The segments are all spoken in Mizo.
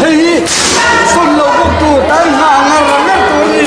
Hei hi sawn lo bawk tur tan nghah ngar ngar tur a ni.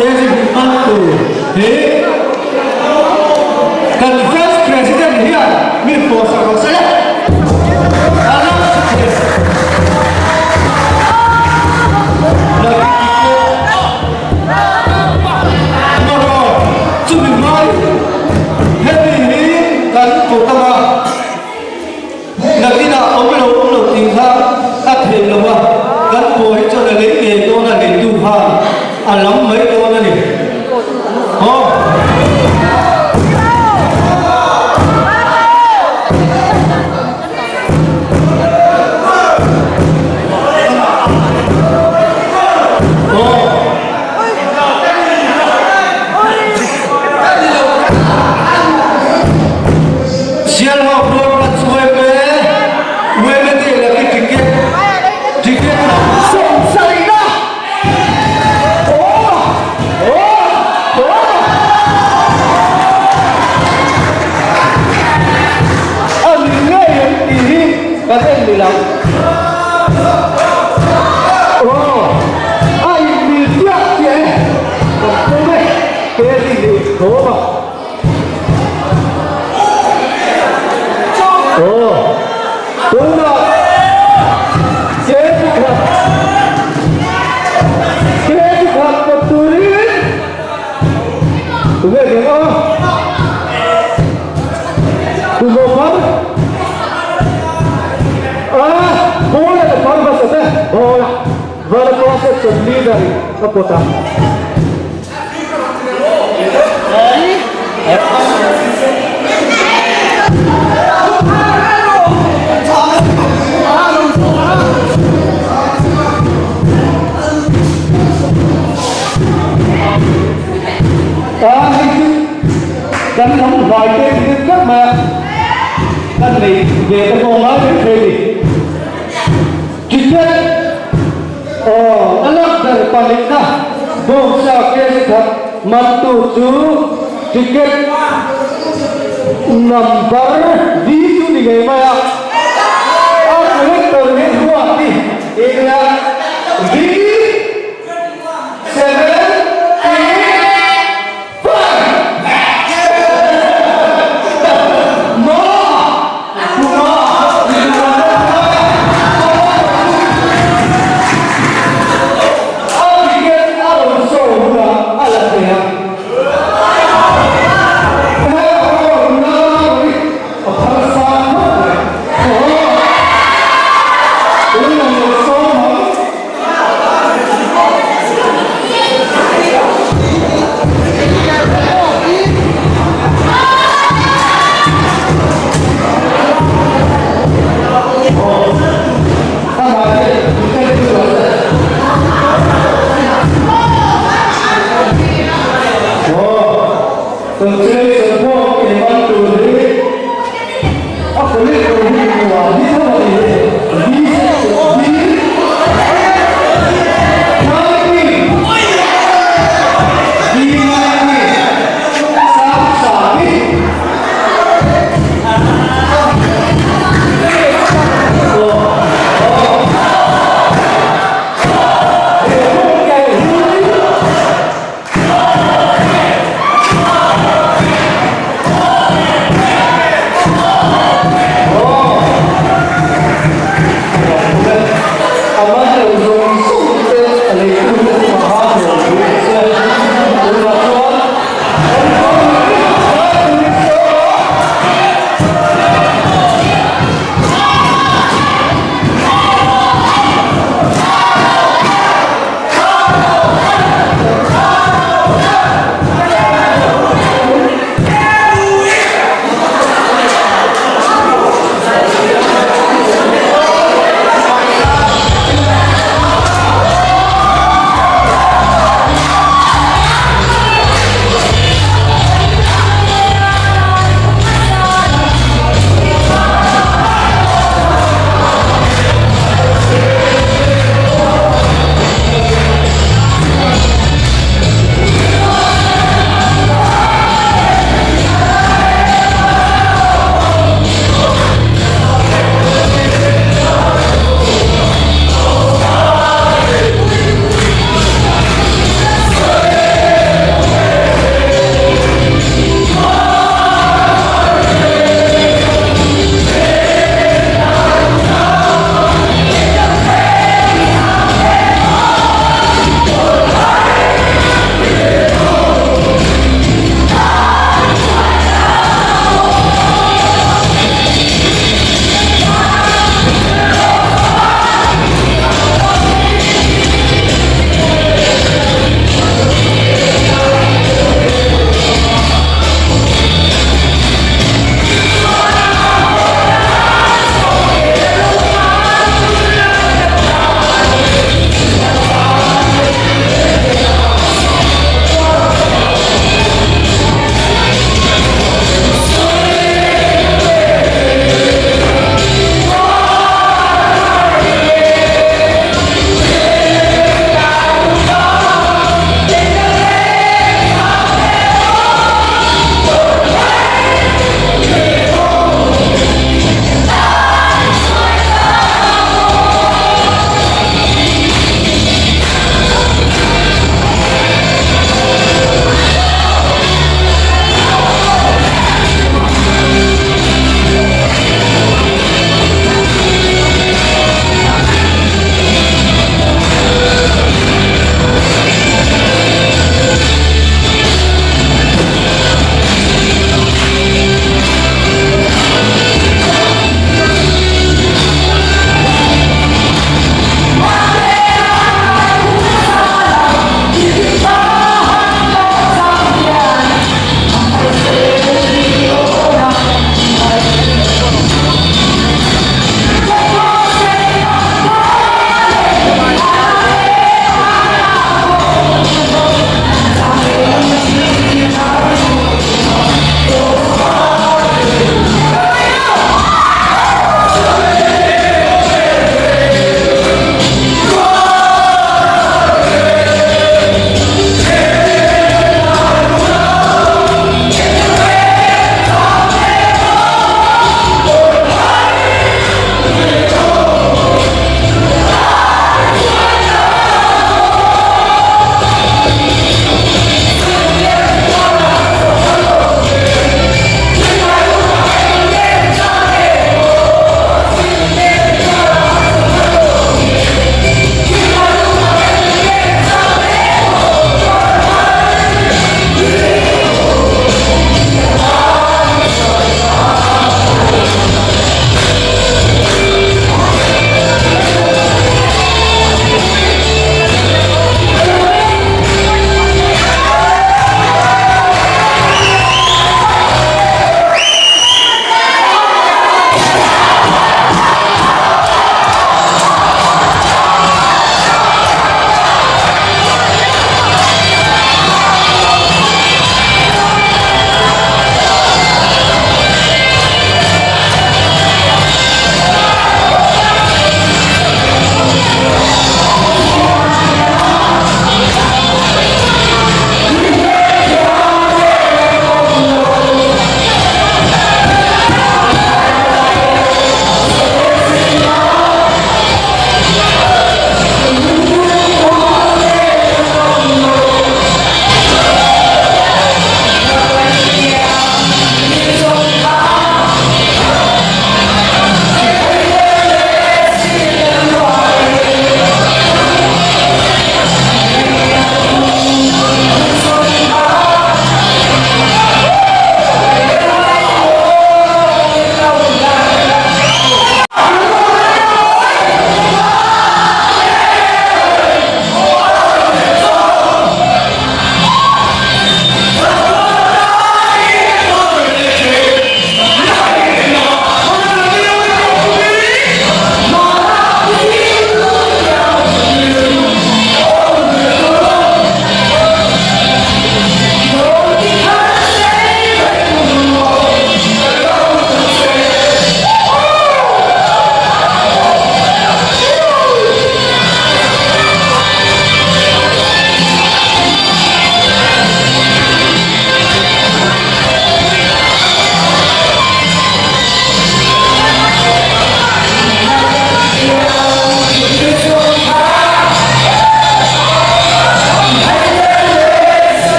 kg man tur hi kan Vice President hian min pawhsak rawh se. A ram thei. Lucky ticket. Marawh chumi hmai hemi hi kan kawt anga nakinah awm lo awm lo tih kha a theih lo a, kan pawh hi chuan a lei ngei dawn a, leitu khan a lam mai dawn a ni. Aw. Sialhawk Rualban Ueme, Ueme te laki ticket, ticket Sawmsaina! Aw! Aw! Aw! A ni ngei ang tih hi kan en ni lo. Aw, a inmil chiah chiah e, kan pawm e, ke ri leh thawm a. Aw, tunah ke pakhat, ke pakhat kawt turin tunge eng aw? Tumaw A, ball a phar hmasa te, ball a var class section leader in a pawt a. A hei chu Kan lam hlai te ti deuh tlat mai a, kan nei ve te pawh ngai mai thei ni. Ticket aw a lak ber pahnihna bawngsa kg khat man tu chu ticket number V chu ni ngei mai a, a collector hi ruat ni eng a V 7 8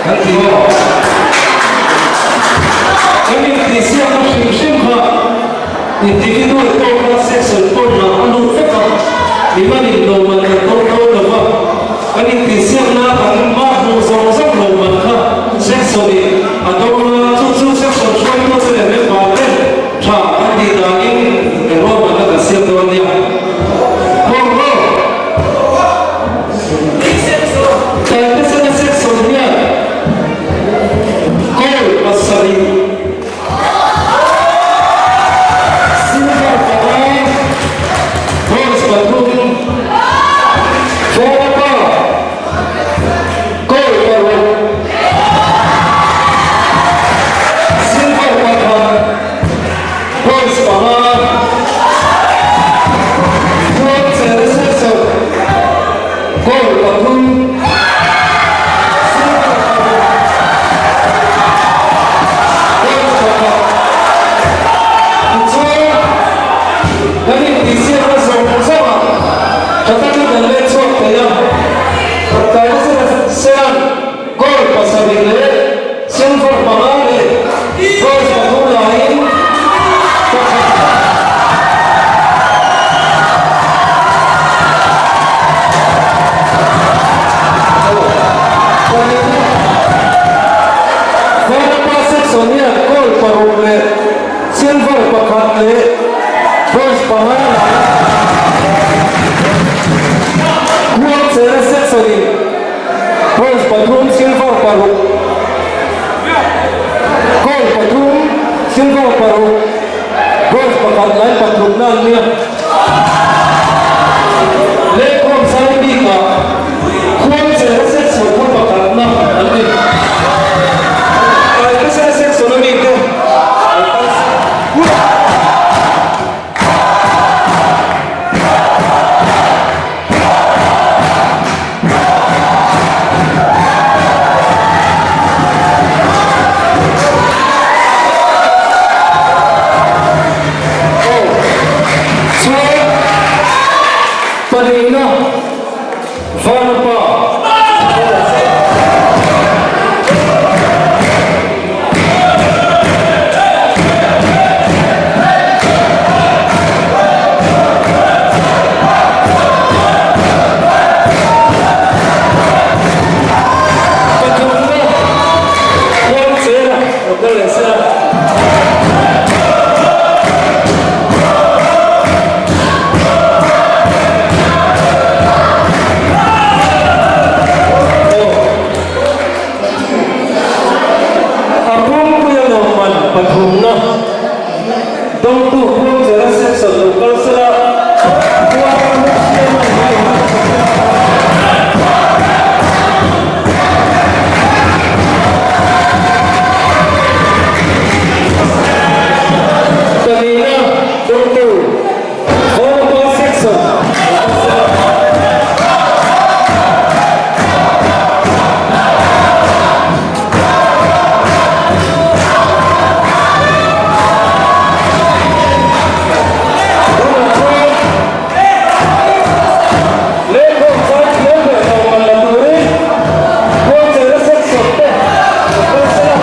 Kan ti maw? Kan intihsiakna hrim hrim kha individual pawh kha section pawnah a lut vek a, mimalin lawmman kan dawng dawn lo va, kan intihsiakna kan mah hmuh zawng zawng lawmman kha section in a dawng a, chu chu section hruaitute leh member te tha kan tih danin ruahmanna kan siam dawn nia. Hawng hawng! Taitesena section hian goal pasarih, silver panga, bronze pathum, Vawpa goal paruk, silver pakhat, bronze panga, Khuangchera section goal pathum, silver paruk, bronze pakhat. Tichuan, kan intihsiakna zawng zawngah tha takin kan let chhuak thei a, Taitesena goal pasarih leh silver panga leh bronze pathum laiin pakhat. Vanapa section hian gold paruk leh silver pakhat leh bronze panga laiin Khuangchera section in Bronze pathum, silver paruk, gold pathum, silver paruk, bronze pakhat lai pathumna an nia. Lehkhawm sai bikah Khuangchera section kha pakhatna an ni. Taitesena section a mite an kal sak. Chuan pahnihna Vanapa. Pathumna Khuangchera lo kal leh se a. A pumpuia lawmman pathumna dawngtu Khuangchera section lo kal sela, Khuangchera siama hi lo kal sela. Pahnihna dawngtu Khuangpa section lo kal sela. Lehkhawm zai thiam leh lawmman la turin Khuangchera section te lo kal sela.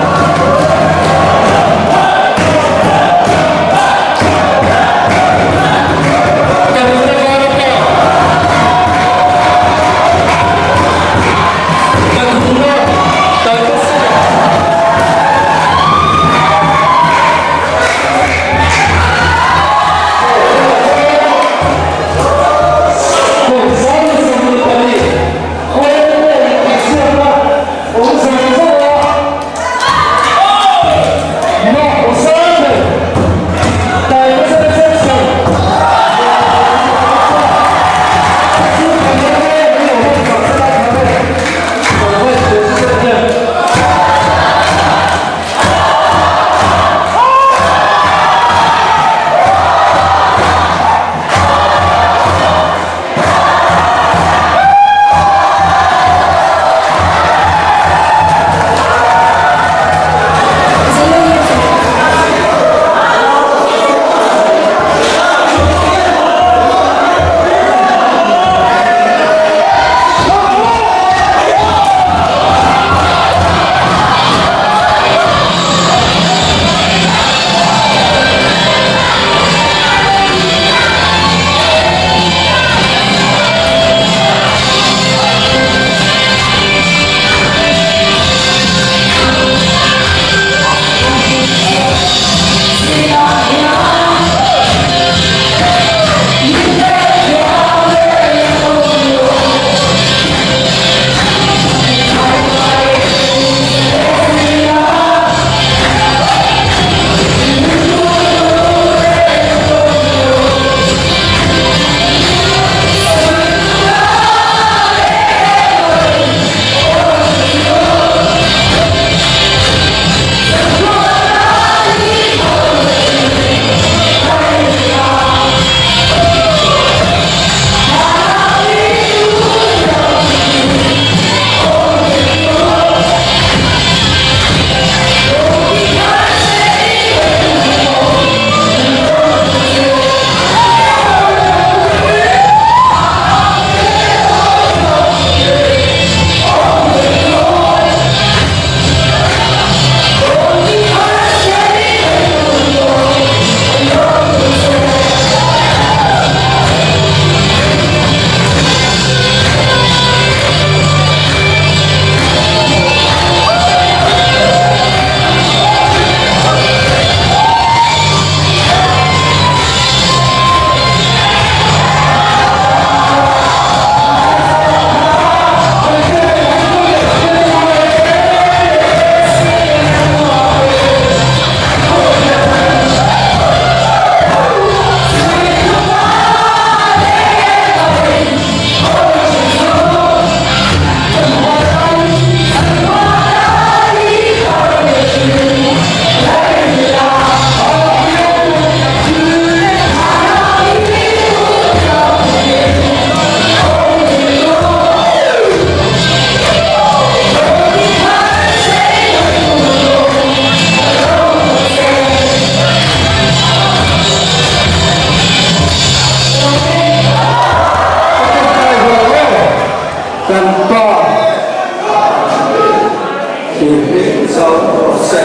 awm rawh se.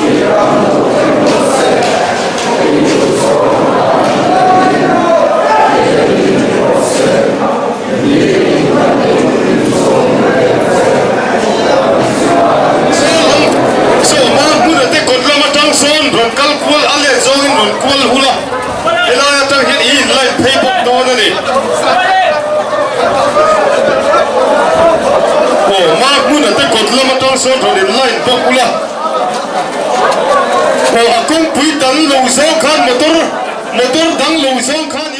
I ram lo thleng rawh se. I duhzawng van in lei ni rawh se. Ni kan duh zawng reng reng kan siam Sawma hmuna te kawt lam atang sawn rawn kal kual a let zawngin rawn kual hul a, helai atang hian i in line phei bawk dawn a ni. Aw ma hmuna te kawt lam atang sawn rawn in line bawk ula. Aw a kawngpui dang lo zawng khan motor motor dang lo zawng khan.